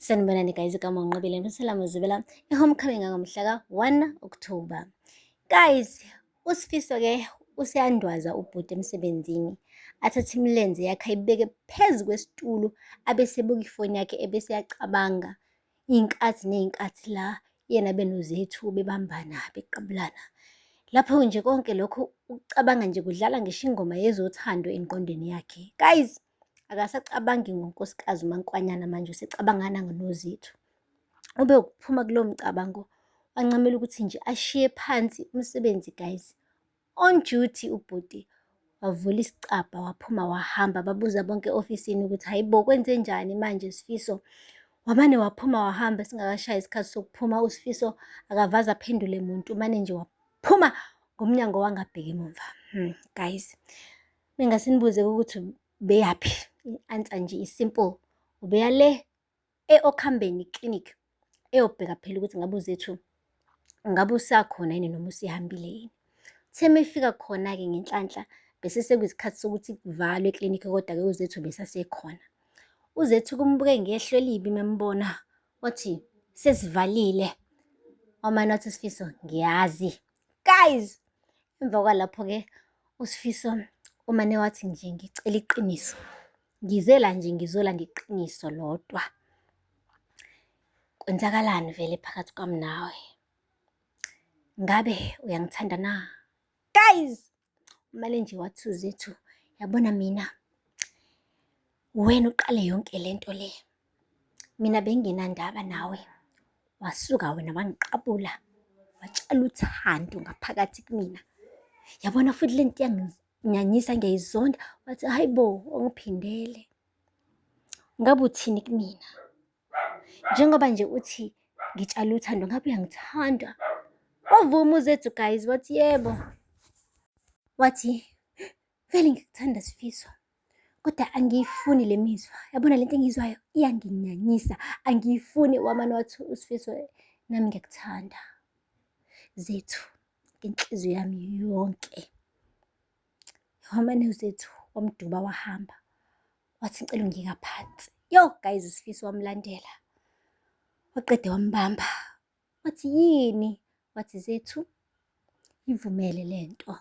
Sanibonani guys, igama uNqobile Msela Mzibela, i-homecoming ngomhla ka-1 October. Guys, uSifiso-ke useyandwaza ubhuti emsebenzini, athathe imilenze yakhe ayibeke phezu kwesitulo, abese ebuka ifoni yakhe ebese eyacabanga iy'nkathi ney'nkathi la yena benoZethu bebambana beqabulana. Lapho nje konke lokho ukucabanga nje kudlala ngisho ingoma yezothando engqondweni yakhe. Guys, akasacabangi ngonkosikazi uMaNkwanyana manje usecabangana noZethu. Ube ukuphuma kulowo mcabango wancamela ukuthi nje ashiye phansi umsebenzi guys. On duty ubhuti wavula isicabha waphuma wahamba, babuza bonke e-ofisini ukuthi hayi bo kwenzenjani manje Sifiso. Wamane waphuma wahamba singakashayi isikhathi sokuphuma uSifiso akavaze aphendule muntu, umane nje waphuma ngomnyango wangabheka emumva. Guys, bengase nibuze ukuthi ubeyaphi? I-answer nje i-simple, ubeya le e-Okhambeni Clinic eyobheka phela ukuthi ngabe uZethu ngabe usakhona yini noma usehambile yini. Uthe uma efika khona-ke ngenhlanhla bese sekuyisikhathi sokuthi kuvalwe eklinikhi kodwa-ke uZethu besasekhona. UZethu kumbuke ngehlo elibi membona wathi sesivalile. Wamane wathi uSifiso ngiyazi. Guys, emva kwalapho-ke uSifiso umane wathi nje ngicela iqiniso. Ngize la nje ngizolanda iqiniso lodwa. Kwenzakalani vele phakathi kwami nawe? Ngabe uyangithanda na? Guys, umane nje wathi uZethu, yabona mina wena uqale yonke lento le. Mina bengingenandaba nawe. Wasuka wena wangiqabula, watshala uthando ngaphakathi kumina. Yabona futhi lento iyanginyanyisa ngiyayizonda. Wathi hayi bo, ungiphindele. Ngabe uthini kumina? Njengoba nje uthi ngitshala uthando, ngabe uyangithanda? Wavuma uZethu guys, wathi yebo. Wathi vele ngikuthanda Sifiso, kodwa angiyifuni le mizwa. Yabona lento engiyizwayo iyanginyanyisa, angiyifuni. Wamane wathi uSifiso, nami ngiyakuthanda Zethu ngenhliziyo yami yonke. Wamane uZethu wamduba wahamba, wathi ngicela ungiyeka phansi. Yo guys, uSifiso wamlandela, waqede wambamba, wathi yini? Wathi Zethu, ivumele lento.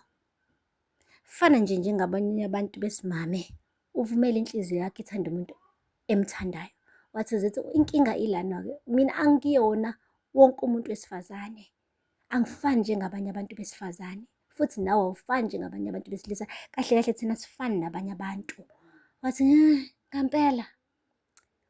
Fana nje njengabanye abantu besimame, uvumele inhliziyo yakho ithande umuntu emthandayo. Wathi Zethu, inkinga ilana-ke, mina angiyona wonke umuntu wesifazane. Angifani njengabanye abantu besifazane, futhi nawe awufani njengabanye abantu besilisa. Kahle kahle thina asifani nabanye abantu. Wathi ngampela.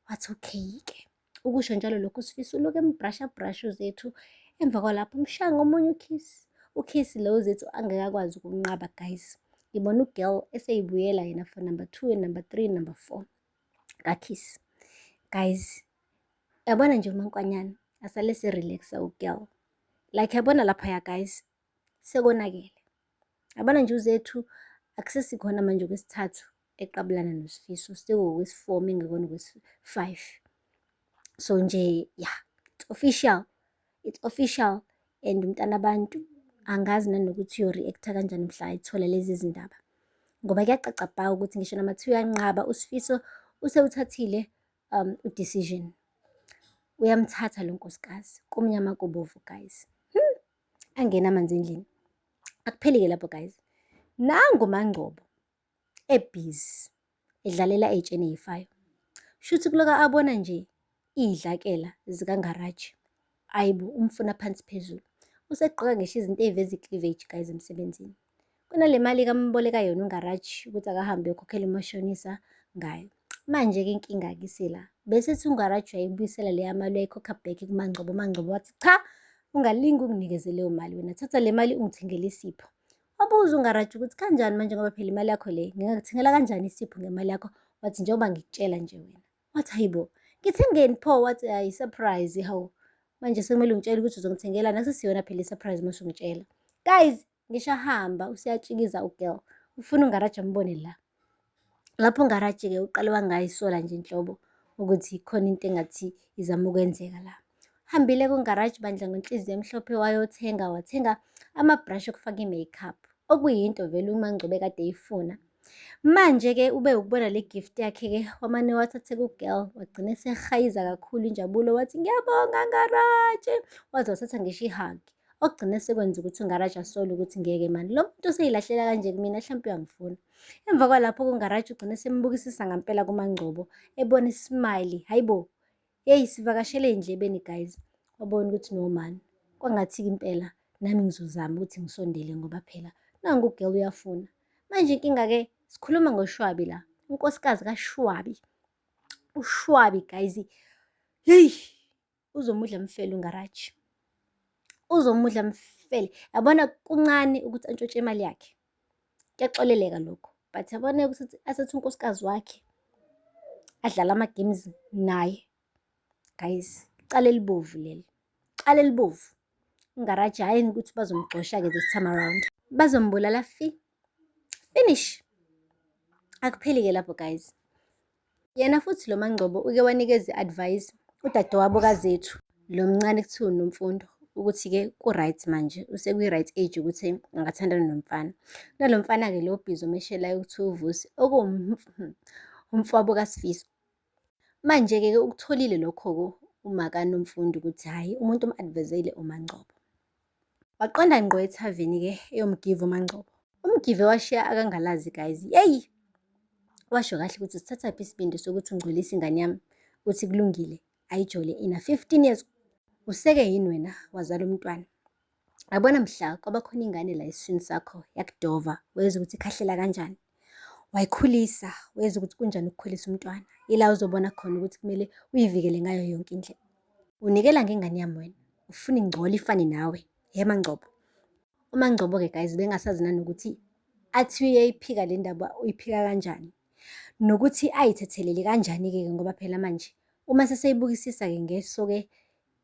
Wathi okay-ke. Ukusho njalo lokhu uSifiso ulokhu embrasha brasha uZethu. Emva kwalapho umshaya ngomunye ukhisi. Ukhisi lo uZethu angeke akwazi ukunqaba guys. Ngibona u-girl eseyibuyela yena for number 2 and number 3 number 4 kakhisi. Guys, yabona nje uMaNkwanyana asale se-relaxa u-girl. Like yabona laphaya guys, sekonakele. Yabona nje uZethu akusesikhona manje okwesithathu eqabulana noSifiso, sekuwokwesi-4 mengekona okwesi-5. So nje yeah, it's official. It's official and umntana abantu angazi nanokuthi uyo-react-a kanjani mhla ethola lezi zindaba. Ngoba kuyacaca bha ukuthi ngisho noma kuthiwa uyanqaba uSifiso usewuthathile u-decision. Uyamthatha lo nkosikazi, kumnyama kubovu guys. Angena amanzi endlini. Akupheli-ke lapho guys. Nangu uMaNgcobo ebhizi edlalela ey'tsheni ey'fayo. Shuthi kuloku abona nje iy'dlakela zikaNgaraji. Ayi bo, umfuna phansi phezulu. Usegqoka ngisho izinto ey'veza i-cleavage guys emsebenzini. Kunale mali kamboleka yona uNgaraji ukuthi akahambe ayokhokhela umashonisa ngayo. Manje-ke inkinga-ke isila. Bese ethi uNgaraji uyayibuyisela leya mali uyayikhokha back kuMaNgcobo. UMaNgcobo wathi cha, ungalinge unginikeze leyo mali wena, thatha le mali ungithengele isipho. Wabuza uNgaraji ukuthi kanjani manje ngoba phela imali yakho le, ngingakuthengela kanjani isipho ngemali yakho? Wathi njengoba ngikutshela nje wena. Wathi hayi bo, ngithengeni pho? Wathi hayi surprise hawu. Manje sekumele ungitshele ukuthi uzongithengelani, akusiyona phela i-surprise uma usungitshela. Guys, ngisho ahamba useyatshikiza u-girl, ufuna uNgaraji ambone la. Lapho uNgaraji-ke uqale wangayisola nje nhlobo ukuthi khona into engathi izama ukwenzeka la. Hambile kuNgaraji bandla ngenhliziyo emhlophe wayothenga, wathenga ama-brush okufaka i-makeup, okuyinto vele uMaNgcobo ekade eyifuna. Manje-ke ube ukubona le gift yakhe-ke wamane wathatheka u-girl, wagcina esehayiza kakhulu injabulo wathi, ngiyabonga Ngaraji. Waze wathatha ngisho i-hug. Okugcine sekwenza ukuthi uNgaraji asole ukuthi ngeke mani, lo muntu useyilahlela kanje kumina hlampe uyangifuna. Emva kwalapho uNgaraji ugcine sembukisisa ngampela kuMaNgcobo, ebona ismile, hhayi bo, yeyi sivakashele ey'ndlebeni guys. Wabona ukuthi no mani, kwangathi-ke impela nami ngizozama ukuthi ngisondele ngoba phela nangu u-girl uyafuna. Manje inkinga-ke sikhuluma ngoShwabi la, unkosikazi kaShwabi. UShwabi guys, yeyi uzomudla mfele uNgaraji. Uzomudla mfele. Yabona kuncane ukuthi antshontshe imali yakhe. Kuyaxoleleka lokho. But yabona ukuthi asethi unkosikazi wakhe adlala ama-games naye. Guys, icala elibovu leli. Icala elibovu. UNgaraji hhayi ukuthi bazomgxosha-ke this time around. Bazombulala fi. Finish. Akupheli-ke lapho guys. Yena futhi lo MaNgcobo uke wanikeza i-advice udadewabo kaZethu, lo mncane kuthiwa uNomfundo, ukuthi-ke ku-right manje, usekwi-right age ukuthi angathandana nomfana. Nalo mfana-ke lo obhizi omeshelayo kuthiwa uVusi, okuwumfowabo kaSifiso. Manje-ke ukutholile lokho-ke umakaNomfundo ukuthi hhayi umuntu omu-advise-ile uMaNgcobo. Waqonda ngqo ethaveni-ke eyomgiva uMaNgcobo. Umgive washiya akangalazi guys, yeyi! Washo kahle ukuthi usithathaphi isibindi sokuthi ungcolise ingane yami, uthi kulungile ayijole ina 15 years. Useke yini wena wazala umntwana? Yabona mhla kwaba khona ingane la esiswini sakho yakudova, wezwa ukuthi ikhahlela kanjani. Wayikhulisa, wezwa ukuthi kunjani ukukhulisa umntwana. Ila uzobona khona ukuthi kumele uyivikele ngayo yonke indlela. Unikela ngengane yami wena, ufuna ingcole ifane nawe, he MaNgcobo. UMaNgcobo-ke guys bengasazi nanokuthi athi uyayiphika le ndaba uyiphika kanjani. Nokuthi ayithethelele kanjani-ke ngoba phela manje uma seseyibukisisa-ke ngeso-ke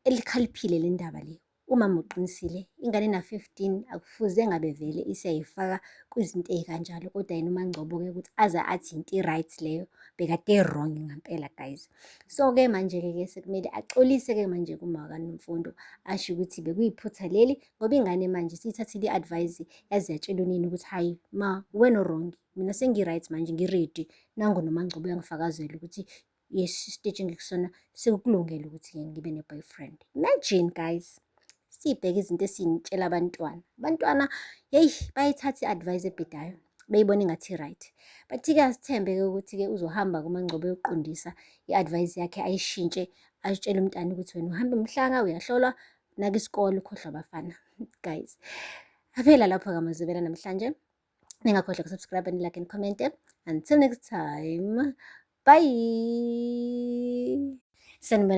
elikhaliphile le ndaba le. Umama uqinisile, ingane ena-15 akufuze ngabe vele isiyayifaka kwizinto ey'kanjalo. Kodwa yena uMaNgcobo-ke ukuthi aze athi into i-right leyo, bekade wrong ngampela guys. So-ke manje-ke ke sekumele axolise-ke manje kuma kaNomfundo, asho ukuthi bekuyiphutha leli ngoba ingane manje siyithathile i-advice yaze yatshela unina ukuthi hhayi ma wena wrong, mina sengi-right manje ngi-ready. Nangu noMaNgcobo uyangifakazela ukuthi yes, isiteji engikusona sekukulungele ukuthi ngibe ne-boyfriend. Imagine guys, sibheke izinto esiy'tshela abantwana. Abantwana yeyi bayayithatha i-advice ebhedayo beyibona engathi i-right. But-ke asithembe-ke ukuthi-ke uzohamba kuMaNgcobo eyoqondisa i-advice yakhe ayishintshe, atshele umntana ukuthi wena uhamba emhlanga uyahlolwa, naka isikole ukhohlwa abafana. Guys, aphela lapho-ke amazwibela namhlanje. Ningakhohlwa uku-subscribe and like and comment. Until next time, bye. Sanibona.